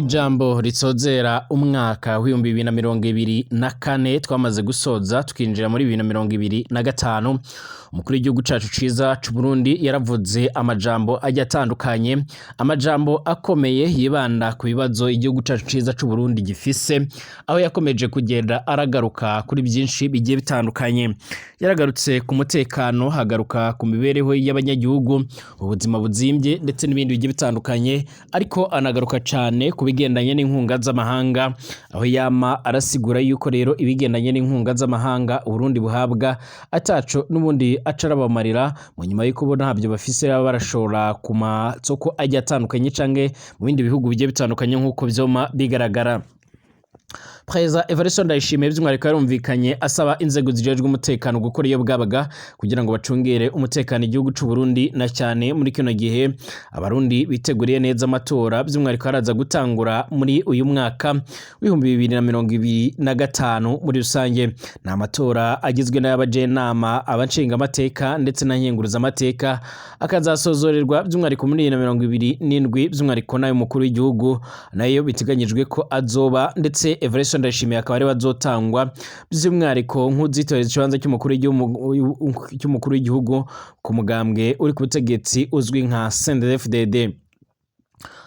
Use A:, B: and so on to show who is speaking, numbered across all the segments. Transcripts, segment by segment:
A: Ijambo risozera umwaka w'2024 twamaze gusoza tukinjira muri 2025, umukuru w'igihugu cacu ciza c'Uburundi yaravuze amajambo agiye atandukanye, amajambo akomeye yibanda ku bibazo igihugu cacu ciza c'Uburundi gifise, aho yakomeje kugenda aragaruka kuri vyinshi bigiye bitandukanye. Yaragarutse ku mutekano, hagaruka ku mibereho y'abanyagihugu, ubuzima buzimvye ndetse n'ibindi bigiye bitandukanye, ariko anagaruka cane ku bigendanye n'inkunga z'amahanga, aho yama arasigura yuko rero ibigendanye n'inkunga z'amahanga Uburundi buhabwa ataco n'ubundi aca arabamarira, mu nyuma yuko bo ntabyo bafise baba barashora ku masoko agiye atandukanye canke mu bindi bihugu bigiye bitandukanye nk'uko vyoma bigaragara. Perezida Evariste Ndayishimiye by'umwihariko yarumvikanye asaba inzego zijejwe umutekano gukora iyo bwabaga kugira ngo bacungere umutekano igihugu c'u Burundi, na cyane muri kino gihe abarundi biteguriye neza amatora, by'umwihariko haraza gutangura muri uyu mwaka w'2025 muri rusange. Ni amatora agizwe n'ay'abajenama, abanshingamateka ndetse na nkenguruzamateka, akazasozorerwa by'umwihariko muri 2027, by'umwihariko n'ay'umukuru w'igihugu nayo biteganyijwe ko azoba, ndetse Evariste Ndayishimiye akaba ariwe azotangwa by'umwihariko nk'uzitoreza ikibanza cy'umukuru w'igihugu ku mugambwe uri ku butegetsi uzwi nka CNDD-FDD.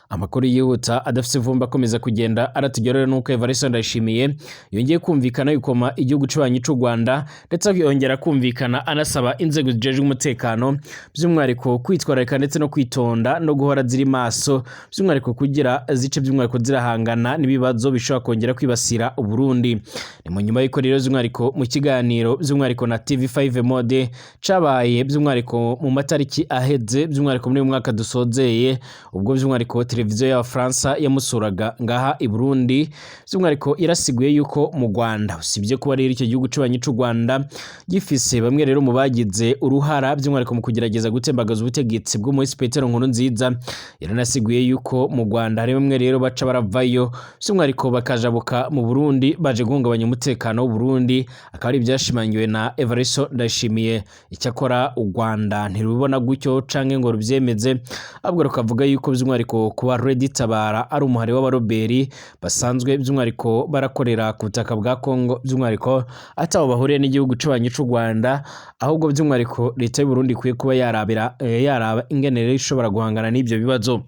A: Amakuru yihuta adafise ivumbi akomeza kugenda aratugerera nuko Evariste Ndayishimiye yongeye kumvikana yikoma igihugu c'abanyi c'u Rwanda, ndetse yongera kumvikana anasaba inzego zijejwe umutekano by'umwihariko kwitwararika ndetse no kwitonda no guhora ziri maso, by'umwihariko kugira zice by'umwihariko zirahangana n'ibibazo bishobora kongera kwibasira Uburundi. Ni mu nyuma y'uko rero by'umwihariko mu kiganiro by'umwihariko na TV5 Mode cabaye by'umwihariko mu matariki aheze, by'umwihariko muri uyu mwaka dusozeye, ubwo by'umwihariko televiziyo y'Abafaransa yamusuraga ngaha i Burundi, by'umwihariko irasiguye yuko mu Rwanda, usibye kuba rero icyo gihugu c'abanyi c'u Rwanda gifise bamwe rero mu bagize uruhara by'umwihariko mu kugerageza gutembagaza ubutegetsi bw'umuhisi Petero Nkurunziza, yaranasiguye yuko mu Rwanda hari bamwe rero baca baravayo by'umwihariko bakajabuka mu Burundi baje guhungabanya umutekano w'u Burundi, akaba ari ivyashimangiwe na Evariste Ndayishimiye. Icyakora u Rwanda ntirubibona gutyo canke ngo ruvyemeze, ahubwo rukavuga yuko by'umwihariko kuba Red Tabara ari umuhari w'abaroberi basanzwe by'umwihariko barakorera ku butaka bwa Congo, by'umwihariko ataho bahuriye n'igihugu c'abanyi c'u Rwanda, ahubwo by'umwihariko leta y'u Burundi ikwiye kuba yarabira yaraba ingene rero ishobora guhangana n'ivyo bibazo.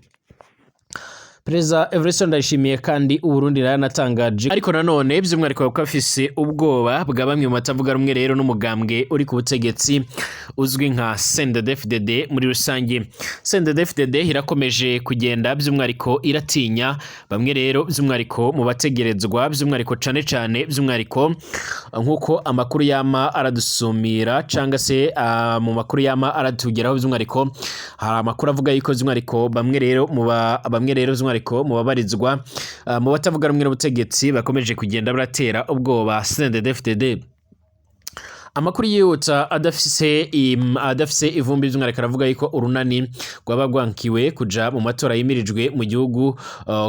A: Perezida Evariste Ndayishimiye kandi Uburundi yaranatangaje ariko nanone by'umwihariko ko afise ubwoba bwa bamwe mu batavuga rumwe rero n'umugambwe uri ku butegetsi uzwi nka CNDD-FDD muri rusange. CNDD-FDD irakomeje kugenda by'umwihariko iratinya bamwe rero by'umwihariko mu bategerezwa, by'umwihariko cane cane by'umwihariko nk'uko amakuru yama aradusumira canga se mu makuru yama aratugeraho, by'umwihariko hari amakuru avuga yuko by'umwihariko bamwe rero mu bamwe rero by'umwihariko mu babarizwa mu batavuga rumwe n'ubutegetsi bakomeje kugenda baratera ubwoba CNDD-FDD. Amakuru yihuta adafise ivumbi by'umwihariko aravuga yuko urunani rwaba rwankiwe kuja mu matora yimirijwe mu gihugu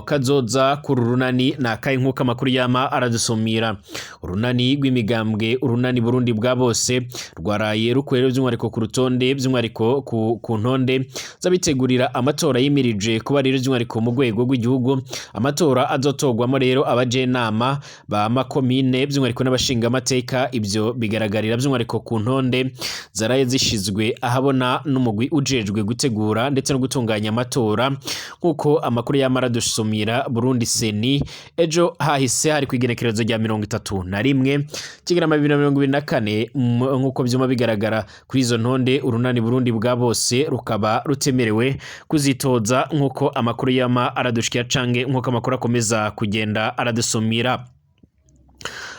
A: kazoza kuri urunani ni akahe nk'uko amakuru yama aradusumira. Urunani rw'imigambwe Urunani Burundi bwa bose rwaraye rukuye rero by'umwihariko ku rutonde, by'umwihariko ku ntonde z'abitegurira amatora yimirije kuba rero by'umwihariko mu rwego rw'igihugu, amatora azotorwamo rero abajenama ba makomine by'umwihariko n'abashingamateka. Ibyo bigaragarira by'umwihariko ku ntonde zaraye zishizwe ahabona n'umugwi ujejwe gutegura ndetse no gutunganya amatora, nk'uko amakuru yama aradusumira Burundi CENI. Ejo hahise hari kw'igenekerezo rya 31 Kigarama 2024, nk'uko vyuma bigaragara kuri izo ntonde, Urunani Burundi bwa bose rukaba rutemerewe kuzitoza, nk'uko amakuru yama aradushikira canke nk'uko amakuru akomeza kugenda aradusumira.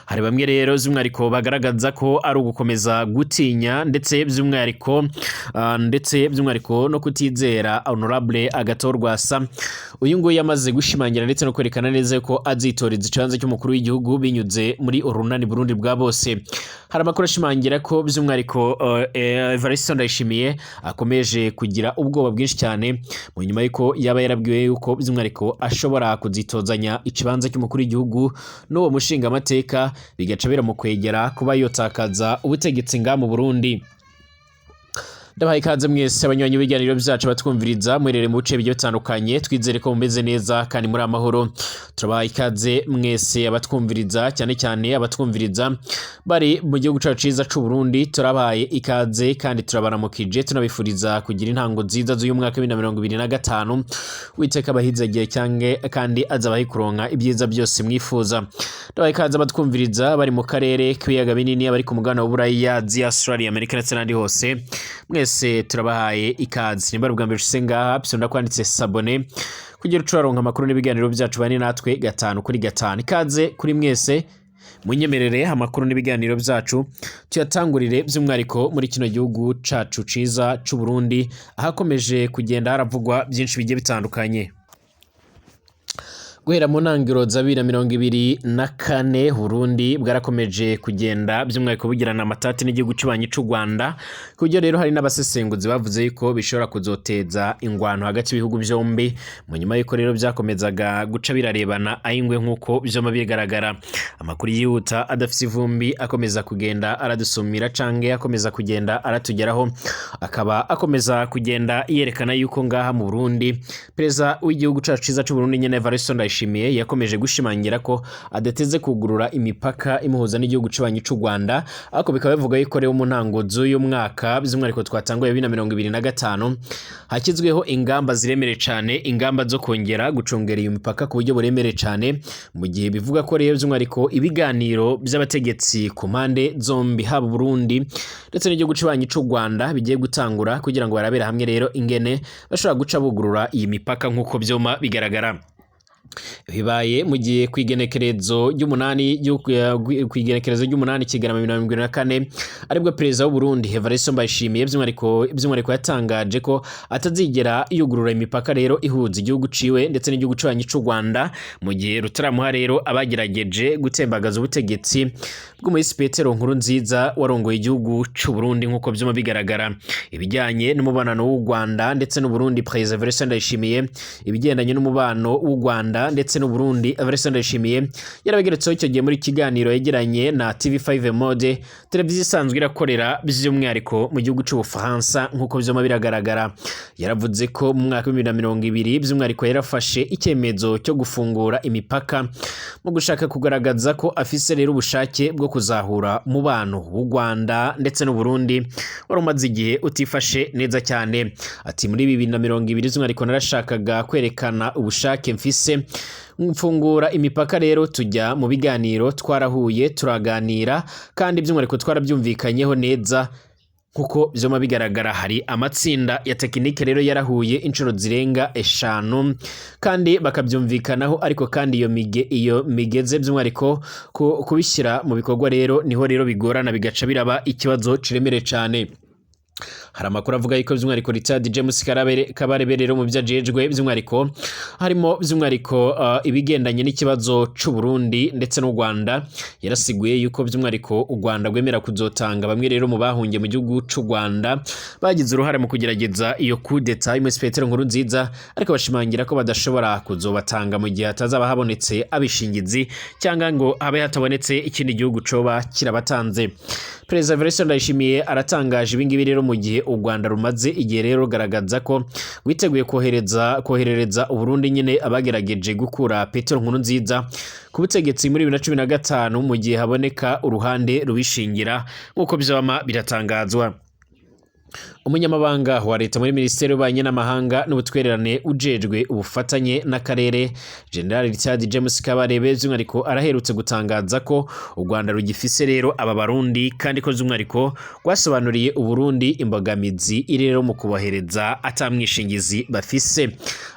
A: Hari bamwe rero by'umwihariko bagaragaza ko ari ugukomeza gutinya ndetse by'umwihariko no kutizera Honorable Agathon Rwasa. Uyu nguyu yamaze gushimangira ndetse no kwerekana neza ko azitoreza ikibanza cy'umukuru w'igihugu binyuze muri Urunani Burundi bwa bose. Hari amakuru ashimangira ko by'umwihariko Evariste Ndayishimiye akomeje kugira ubwoba bwinshi cyane mu nyuma y'uko yaba yarabwiwe yuko by'umwihariko ashobora kuzitozanya ikibanza cy'umukuru w'igihugu n'uwo mushingamateka, bigaca biramukwegera kuba yotakaza ubutegetsi nga mu Burundi. Ndabahaye ikaze mwese abanywanyi b'ibiganiro byacu batwumviriza mwerere mu bice bigiye bitandukanye, twizere ko mumeze neza kandi muri amahoro. Turabahaye ikaze mwese abatwumviriza, cyane cyane abatwumviriza bari mu gihugu cacu ciza c'u Burundi. Turabahaye ikaze kandi turabaramukije, tunabifuriza kugira intango nziza z'uyu mwaka wa 2025. Witeka abahizagiye cyange kandi azabahe kuronka ibyiza byose mwifuza. Ndabahaye ikaze abatwumviriza bari mu karere k'ibiyaga binini, abari ku mugabane w'Uburaya, Aziya, Australia, Amerika ndetse n'ahandi hose, mwese turabahaye ikaze. Nimba ari ubwa mbere ushitse ngaha, psonda kwanditse s'abonner kugira uce uraronka amakuru n'ibiganiro byacu. Bane natwe gatanu kuri gatanu. Ikaze kuri mwese. Munyemerere amakuru n'ibiganiro byacu tuyatangurire by'umwihariko muri kino gihugu cacu ciza c'u Burundi, ahakomeje kugenda haravugwa byinshi bigiye bitandukanye. Guhera mu ntangiriro za 2024, Burundi bwarakomeje kugenda by'umwihariko bugirana amatati n'igihugu cy'ubanyi c'u Rwanda, ku buryo rero hari n'abasesenguzi bavuze yuko bishobora kuzoteza ingwano hagati y'ibihugu byombi, mu nyuma y'uko rero byakomezaga guca birarebana ayingwe nk'uko vyoma bigaragara. Amakuru yihuta adafise ivumbi akomeza kugenda aradusumira canke akomeza kugenda aratugeraho, akaba akomeza kugenda yerekana yuko ngaha mu Burundi, perezida w'igihugu cacu ciza c'u Burundi nyene Evariste Ndayishimiye yakomeje gushimangira ko adateze kugurura imipaka imuhuza n'igihugu c'abanyi c'u Rwanda. Ariko bikaba bivuga yuko rero mu ntango z'uyu mwaka, by'umwihariko twatanguye 2025, hashyizweho ingamba ziremereye cane, ingamba zo kongera gucungera iyo mipaka ku buryo buremereye cane, mu gihe bivuga ko rero by'umwihariko ibiganiro by'abategetsi ku mpande zombi, haba Burundi ndetse n'igihugu c'abanyi c'u Rwanda, bigiye gutangura kugira ngo barabere hamwe rero ingene bashobora guca bugurura iyi mipaka nk'uko vyoma bigaragara. Bibaye mu gihe kw'igenekerezo ry'umunani Kigarama 2024, aribwo perezida w'u Burundi Evariste Ndayishimiye by'umwihariko yatangaje ko atazigera yugurura imipaka rero ihuza igihugu ciwe ndetse n'igihugu c'abanyi c'u Rwanda, mu gihe rutaramuha rero abagerageje gutembagaza ubutegetsi bw'umuhisi Petero Nkurunziza warongoye igihugu c'u Burundi nk'uko vyuma bigaragara. Ibijyanye n'umubano w'u Rwanda ndetse n'u Burundi, perezida Evariste Ndayishimiye, ibigendanye n'umubano w'u Rwanda ndetse n'u Burundi, Evariste Ndayishimiye yarabigeretseho icyo gihe muri kiganiro yagiranye na TV5 Mode, televiziyo isanzwe irakorera by'umwihariko mu gihugu c'Ubufaransa nk'uko vyuma biragaragara. Yaravuze ko mu mwaka wa 2020 by'umwihariko yarafashe icyemezo cyo gufungura imipaka mu gushaka kugaragaza ko afise rero ubushake bwo kuzahura umubano w'u Rwanda ndetse n'u Burundi wari umaze igihe utifashe neza cyane. Ati: "Muri 2020 by'umwihariko narashakaga kwerekana ubushake mfise, mfungura imipaka rero tujya mu biganiro, twarahuye turaganira kandi by'umwihariko twarabyumvikanyeho neza." Kuko vyoma bigaragara, hari amatsinda ya tekinike rero yarahuye inshuro zirenga eshanu kandi bakabyumvikanaho, ariko kandi iyo migeze by'umwihariko kubishyira mu bikorwa rero niho rero bigorana, bigaca biraba ikibazo ciremereye cane. Hari amakuru avuga yuko by'umwihariko Richard James Kabarebe rero mu byo ajejwe by'umwihariko harimo by'umwihariko ibigendanye n'ikibazo c'u Burundi ndetse n'u Rwanda. Yarasiguye yuko by'umwihariko u Rwanda rwemera kuzotanga bamwe rero mu bahungiye mu gihugu c'u Rwanda bagize uruhare mu kugerageza iyo coup d'etat y'umusi Petero Nkurunziza, ariko bashimangira ko badashobora kuzobatanga mu gihe hatazaba habonetse abishingizi cyangwa ngo habe hatabonetse ikindi gihugu coba kirabatanze. Perezida Evariste Ndayishimiye aratangaje ibingibi rero mu gihe u Rwanda rumaze igihe rero rugaragaza ko rwiteguye koherereza Uburundi nyine abagerageje gukura Petero Nkurunziza ku butegetsi muri 2015, mu gihe haboneka uruhande rubishingira nk'uko vyama biratangazwa. Umunyamabanga wa leta muri minisiteri y'ububanyi n'amahanga n'ubutwererane ujejwe ubufatanye n'akarere, General Richard James Kabarebe, by'umwihariko araherutse gutangaza ko u Rwanda rugifise rero aba Barundi, kandi ko by'umwihariko rwasobanuriye Uburundi imbogamizi iri rero mu kubohereza atamwishingizi bafise.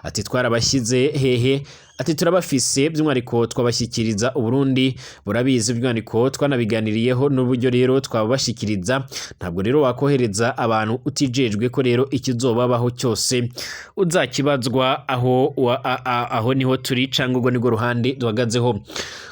A: Ati: "Twarabashyize hehe?" Ati: "Turabafise, by'umwihariko twabashyikiriza Uburundi burabizi, by'umwihariko twanabiganiriyeho n'uburyo rero twabashyikiriza. Ntabwo rero wakohereza abantu utijejwe ko rero ikizobabaho cyose uzakibazwa. Aho wa, a, a, aho niho turi, cyangwa ubwo nirwo ruhande duhagazeho."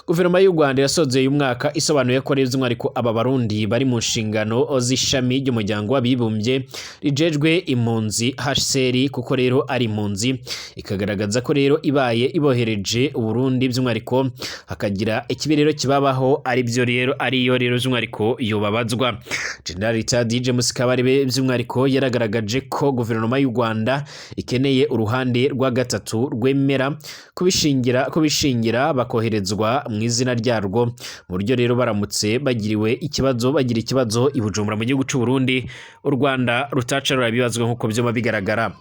A: Guverinoma y'u Rwanda yasozeye uyu mwaka isobanuye ko rero by'umwihariko aba Barundi bari mu nshingano z'ishami ry'umuryango w'abibumbye rijejwe impunzi HCR, kuko rero ari impunzi, ikagaragaza ko rero ibaye ibohereje Uburundi by'umwihariko hakagira ikibi rero kibabaho, ari byo rero ariyo rero by'umwihariko yobabazwa. General Richard James Kabarebe by'umwihariko yaragaragaje ko guverinoma y'u Rwanda ikeneye uruhande rwa gatatu rwemera kubishingira bakoherezwa mu izina ryarwo, mu buryo rero baramutse bagiriwe ikibazo, bagira ikibazo i Bujumbura mu gihugu c'u Burundi, u Rwanda rutaca rurabibazwa nk'uko vyoma bigaragara.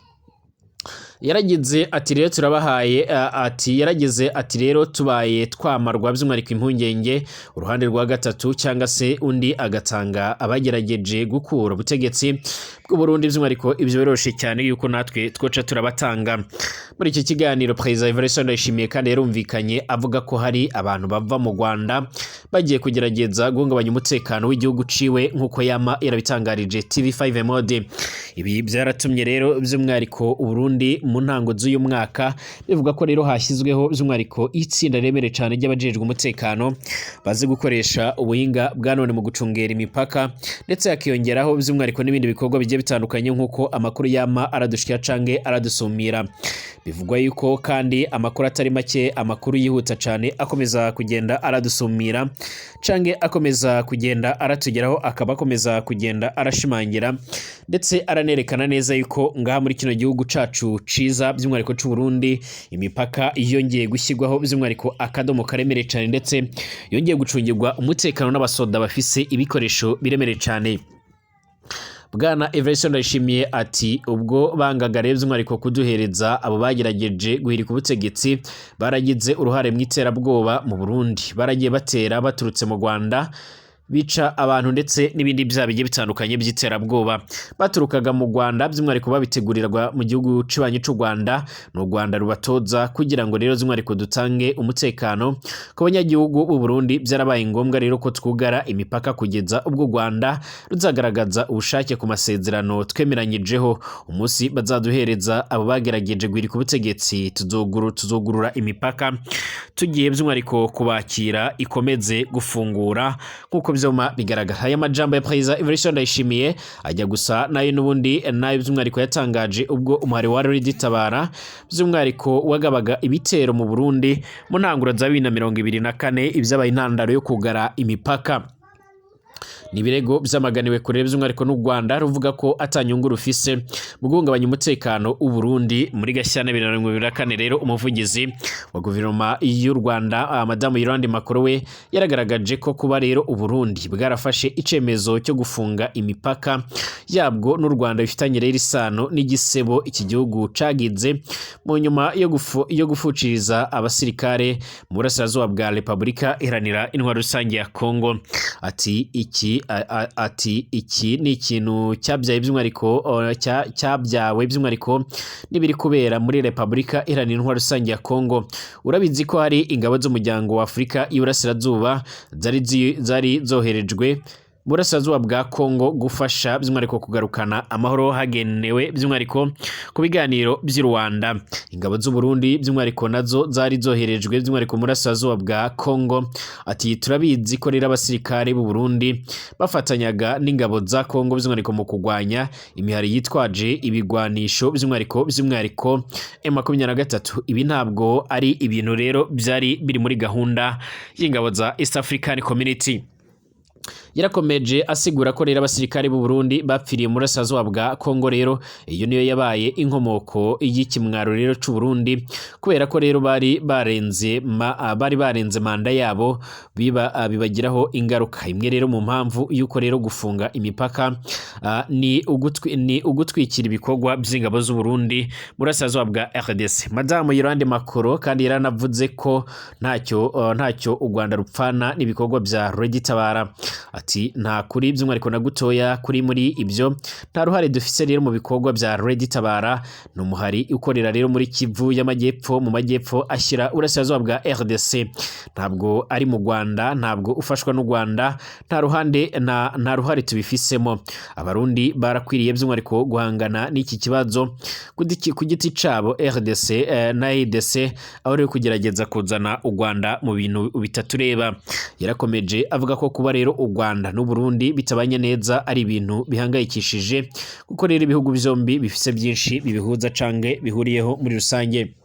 A: Yaragize ati rero turabahaye, ati yaragize ati rero tubaye twamarwa by'umwihariko impungenge uruhande rwa gatatu cyangwa se undi agatanga abagerageje gukura ubutegetsi bw'u Burundi, by'umwihariko ibyo biroshe cyane yuko natwe twoca turabatanga. Muri iki kiganiro Perezida Evariste Ndayishimiye kandi yarumvikanye avuga ko hari abantu bava mu Rwanda bagiye kugerageza guhungabanya umutekano w'igihugu ciwe, nk'uko yama yarabitangarije TV5 Mode. Ibi byaratumye rero by'umwihariko Uburundi mu ntango z'uyu mwaka bivuga ko rero hashyizweho by'umwihariko itsinda riremere cyane ry'abajejwe umutekano bazi gukoresha ubuhinga bwa none mu gucungera imipaka, ndetse hakiyongeraho by'umwihariko n'ibindi bikorwa bigiye bitandukanye, nk'uko amakuru yama aradushikira canke aradusumira. Bivugwa yuko kandi amakuru atari make, amakuru yihuta cyane akomeza kugenda aradusumira canke akomeza kugenda aratugeraho, akaba akomeza kugenda arashimangira ndetse aranerekana neza yuko ngaha muri kino gihugu cacu ciza by'umwihariko c'u Burundi imipaka yongeye gushyirwaho by'umwihariko akadomo karemere cyane, ndetse yongeye gucungirwa umutekano n'abasoda bafise ibikoresho biremereye cyane. Bwana Evariste Ndayishimiye ati ubwo bangaga rero by'umwihariko kuduhereza abo bagerageje guhirika ubutegetsi, baragize uruhare mu iterabwoba mu Burundi, baragiye batera baturutse mu Rwanda, bica abantu ndetse n'ibindi byaha bigiye bitandukanye by'iterabwoba baturukaga mu Rwanda, by'umwihariko babitegurirwa mu gihugu cibanyi c'u Rwanda. Ni u Rwanda rubatoza kugira ngo rero by'umwihariko dutange umutekano ku banyagihugu b'u Burundi. Byarabaye ngombwa rero ko twugara imipaka kugeza ubwo u Rwanda ruzagaragaza ubushake ku masezerano twemeranyijeho. Umunsi bazaduhereza abo bagerageje guhirika ubutegetsi, tuzugurura imipaka tugiye by'umwihariko kubakira, ikomeze gufungura nk'uko vyoma bigaragara. Aya majambo ya Perezida Evariste Ndayishimiye ajya gusa nayo n'ubundi nayo by'umwihariko yatangaje ubwo umuhari wa Red Tabara by'umwihariko wagabaga ibitero mu Burundi mu ntanguro za 2024, ibyabaye intandaro yo kugara imipaka. Ni ibirego byamaganiwe kure by'umwihariko n'u Rwanda, ruvuga ko atanyungu rufise mu guhungabanya umutekano w'u Burundi. Muri Gashyantare 2024 rero umuvugizi wa guverinoma y'u Rwanda, Madamu Yolande Makolo, we yaragaragaje ko kuba rero u Burundi bwarafashe icemezo cyo gufunga imipaka yabwo n'u Rwanda bifitanye rero isano n'igisebo iki gihugu cagize mu nyuma yo gufuciriza abasirikare mu burasirazuba bwa Repubulika Iharanira Intwaro Rusange ya Kongo. Ati iki ni ikintu cyabyaye by'umwihariko, cyabyawe by'umwihariko n'ibiri kubera muri Repubulika Iharanira Intwaro Rusange ya Kongo. Urabizi ko hari ingabo z'umuryango wa Afurika y'Iburasirazuba zari zoherejwe mu burasirazuba bwa Kongo gufasha by'umwihariko kugarukana amahoro hagenewe by'umwihariko ku biganiro by'i Rwanda. Ingabo z'u Burundi by'umwihariko nazo zari zoherejwe by'umwihariko mu burasirazuba bwa Kongo. Ati turabizi ko rero abasirikare b'u Burundi bafatanyaga n'ingabo za Kongo by'umwihariko mu kurwanya imihari yitwaje ibigwanisho by'umwihariko M23. Ibi ntabwo ari ibintu rero byari biri muri gahunda y'ingabo za East African Community. Yarakomeje asigura ko rero abasirikare b'u Burundi bapfiriye mu burasirazuba bwa Kongo, rero iyo niyo yabaye inkomoko y'ikimwaro rero c'u Burundi, kubera ko rero bari barenze manda yabo, biba bibagiraho ingaruka. Imwe rero mu mpamvu y'uko rero gufunga imipaka ni ugutwikira ibikorwa by'ingabo z'u Burundi mu burasirazuba bwa RDC. Madamu Yolande Makolo kandi yaranavuze ko ntacyo u Rwanda rupfana n'ibikorwa bya Red Tabara. Ati Ati nta kuri by'umwihariko na gutoya kuri muri ibyo, nta ruhare dufise rero mu bikorwa bya Red Tabara. Ni umuhari ukorera rero muri Kivu y'Amajyepfo, mu majyepfo ashyira uburasirazuba bwa RDC. Ntabwo ari mu Rwanda, ntabwo ufashwa n'u Rwanda, nta ruhande nta ruhare tubifisemo. Abarundi barakwiriye by'umwihariko guhangana n'iki kibazo ku giti cabo, RDC na ADC, aho rero kugerageza kuzana u Rwanda mu bintu bitatureba. Yarakomeje avuga ko kuba rero u Rwanda n'u Burundi bitabanye neza ari ibintu bihangayikishije, kuko rero ibihugu byombi bifise byinshi bibihuza canke bihuriyeho muri rusange.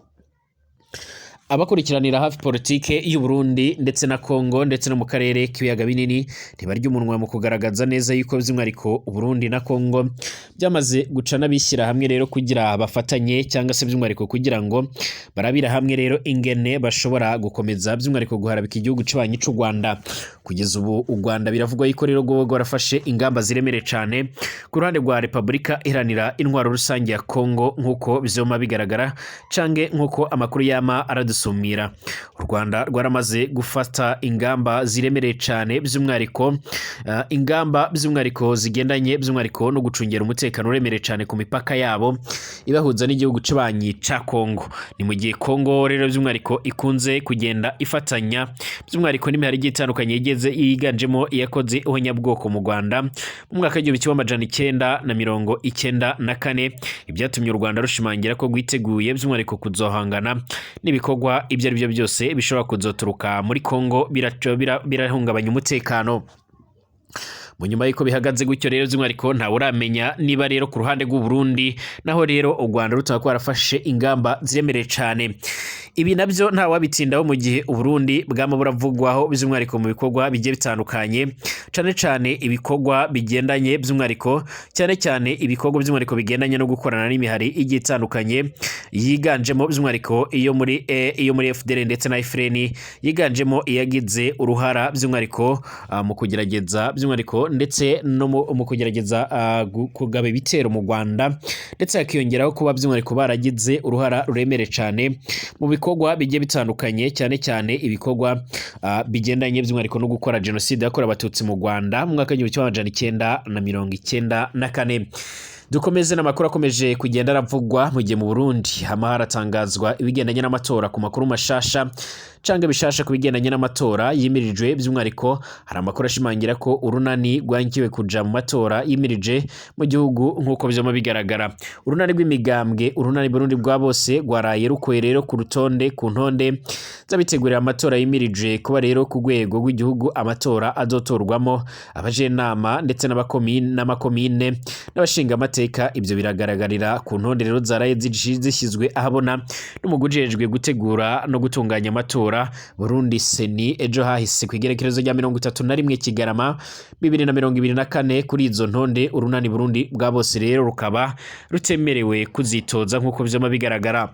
A: Abakurikiranira hafi politike y'u Burundi ndetse na Congo ndetse no mu karere k'ibiyaga binini ntibarya umunwa mu kugaragaza neza yuko by'umwihariko Burundi na Congo byamaze guca n'abishyira hamwe rero kugira bafatanye, cyangwa se by'umwihariko kugira ngo barabira hamwe rero ingene bashobora gukomeza by'umwihariko guharabika igihugu cy'abanyi c'u Rwanda. Kugeza ubu u Rwanda biravugwa yuko rero rwoba rwarafashe ingamba ziremereye cane ku ruhande rwa Repubulika Iharanira Intwaro Rusange ya Congo, nk'uko vyoma bigaragara canke nk'uko amakuru yama aradusumira. U Rwanda rwaramaze gufata ingamba ziremereye cane, by'umwihariko ingamba by'umwihariko zigendanye by'umwihariko no gucungera umutekano uremereye cane ku mipaka yabo ibahuza n'igihugu c'abanyi ca Congo. Ni mu gihe Congo rero by'umwihariko ikunze kugenda ifatanya by'umwihariko n'imihari igiye itandukanye igeze yiganjemo iyakoze ihonyabwoko mu Rwanda mu mwaka w'1994, ibyatumye u Rwanda rushimangira ko rwiteguye by'umwihariko kuzohangana n'ibikorwa ibyo ari byo byose bishobora kuzoturuka muri Congo birahungabanya umutekano. Mu nyuma y'uko bihagaze gutyo rero, by'umwihariko ntawe uramenya niba rero ku ruhande rw'u Burundi naho rero u Rwanda rutaba rwarafashe ingamba ziremereye cane. Ibi nabyo ntawabitindaho mu gihe u Burundi bwama buravugwaho by'umwihariko mu bikorwa bigiye bitandukanye, cane cane ibikorwa bigendanye by'umwihariko, cyane cyane ibikorwa by'umwihariko bigendanye no gukorana n'imihari igiye itandukanye, yiganjemo by'umwihariko iyo muri FDL ndetse na FRN, yiganjemo iyagize uruhara by'umwihariko mu kugerageza by'umwihariko ndetse no mu kugerageza kugaba ibitero mu Rwanda, ndetse hakiyongeraho kuba by'umwihariko baragize uruhara ruremereye cane mu bikorwa bigiye bitandukanye, cyane cyane ibikorwa bigendanye by'umwihariko no gukora jenoside yakorewe Abatutsi mu Rwanda mu mwaka w'1994. Dukomeze n'amakuru akomeje kugenda aravugwa mu gihe mu Burundi hama haratangazwa ibigendanye n'amatora. Ku makuru mashasha canke bishasha ku bigendanye n'amatora yimirijwe, by'umwihariko hari amakuru ashimangira ko urunani rwankiwe kuja mu matora yimirije mu gihugu. Nk'uko vyama bigaragara, urunani rw'imigambwe, urunani Burundi bwa bose, rwaraye rukuye rero ku rutonde, ku ntonde z'abitegurira amatora yimirije kuba rero ku rwego rw'igihugu, amatora azotorwamo abajenama ndetse n'amakomine n'abashingamateka. Ibyo biragaragarira ku ntonde rero zaraye zishyizwe ahabona n'umugwi ujejwe gutegura no gutunganya amatora Burundi CENI ejo hahise ku igerekerezo rya 31 Kigarama 2024. Kuri izo ntonde urunani Burundi bwa bose rero rukaba rutemerewe kuzitoza, nk'uko vyama bigaragara.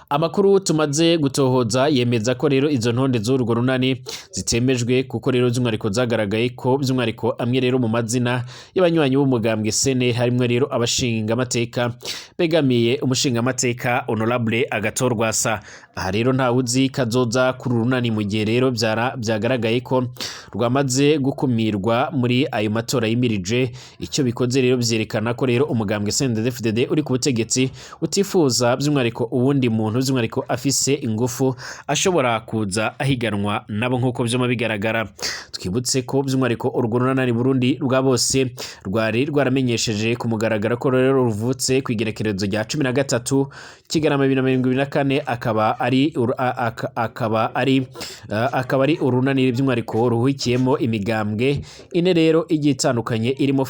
A: Amakuru tumaze gutohoza yemeza ko rero izo ntonde z'urwo runani zitemejwe, kuko rero by'umwihariko zagaragaye ko by'umwihariko amwe rero mu mazina y'abanywanyi b'umugambwe CNL harimwo rero abashingamateka begamiye umushingamateka Honorable Agathon Rwasa. Aha rero ntawe uzi kazoza kuri uru runani mu gihe rero byagaragaye ko rwamaze gukumirwa muri ayo matora yimirije. Icyo bikoze rero byerekana ko rero umugambwe CNDD-FDD uri ku butegetsi utifuza by'umwihariko uwundi muntu by'umwihariko afise ingufu ashobora kuza ahiganwa nabo, nk'uko vyama bigaragara. Twibutse ko by'umwihariko urwo runani Burundi rwa bose rwari rwaramenyesheje ku mugaragaro ko rero ruvutse ku igerekerezo rya 13 Kigarama 2024, akaba ari urunani by'umwihariko ruhukiyemo imigambwe ine rero igiye itandukanye, irimo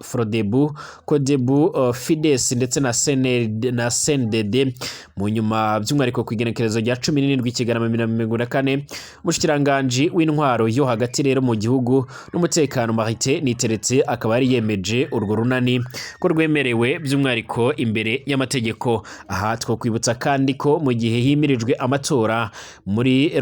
A: Frodebu, Kodebu, Fides ndetse na CNL na CNDD. Mu nyuma by'umwihariko ku igenekerezo rya 17 Kigarama 2024, umushikiranganji w'intwaro yo hagati rero mu gihugu n'umutekano Martin Niteretse akaba yari yemeje urwo runani ko rwemerewe by'umwihariko imbere. imbere y'amategeko. Aha twokwibutsa kandi ko mu gihe himirijwe amatora muri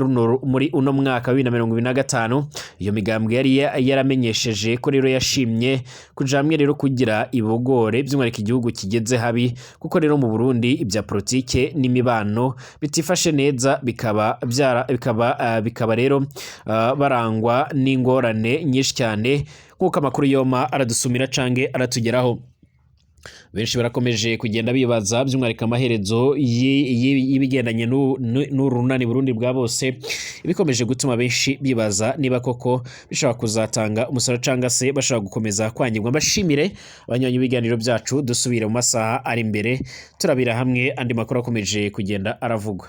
A: uno mwaka wa 2025, iyo migambwe yari yaramenyesheje ko rero yashimye kuja hamwe rero kugira ibogore by'umwihariko igihugu kigeze habi, kuko rero mu Burundi ibya politike n'imibano bitifashe neza, bikaba byara bikaba rero barangwa n'ingorane nyinshi cyane, nk'uko amakuru yoma aradusumira cange aratugeraho. Benshi barakomeje kugenda bibaza by'umwihariko amaherezo y'ibigendanye n'urunani Burundi bwa bose, ibikomeje gutuma benshi bibaza niba koko bishobora kuzatanga umusaruro cyangwa se bashobora gukomeza kwangirwa. Mbashimire abanywanyi b'ibiganiro byacu, dusubire mu masaha ari imbere turabira hamwe andi makuru akomeje kugenda aravugwa.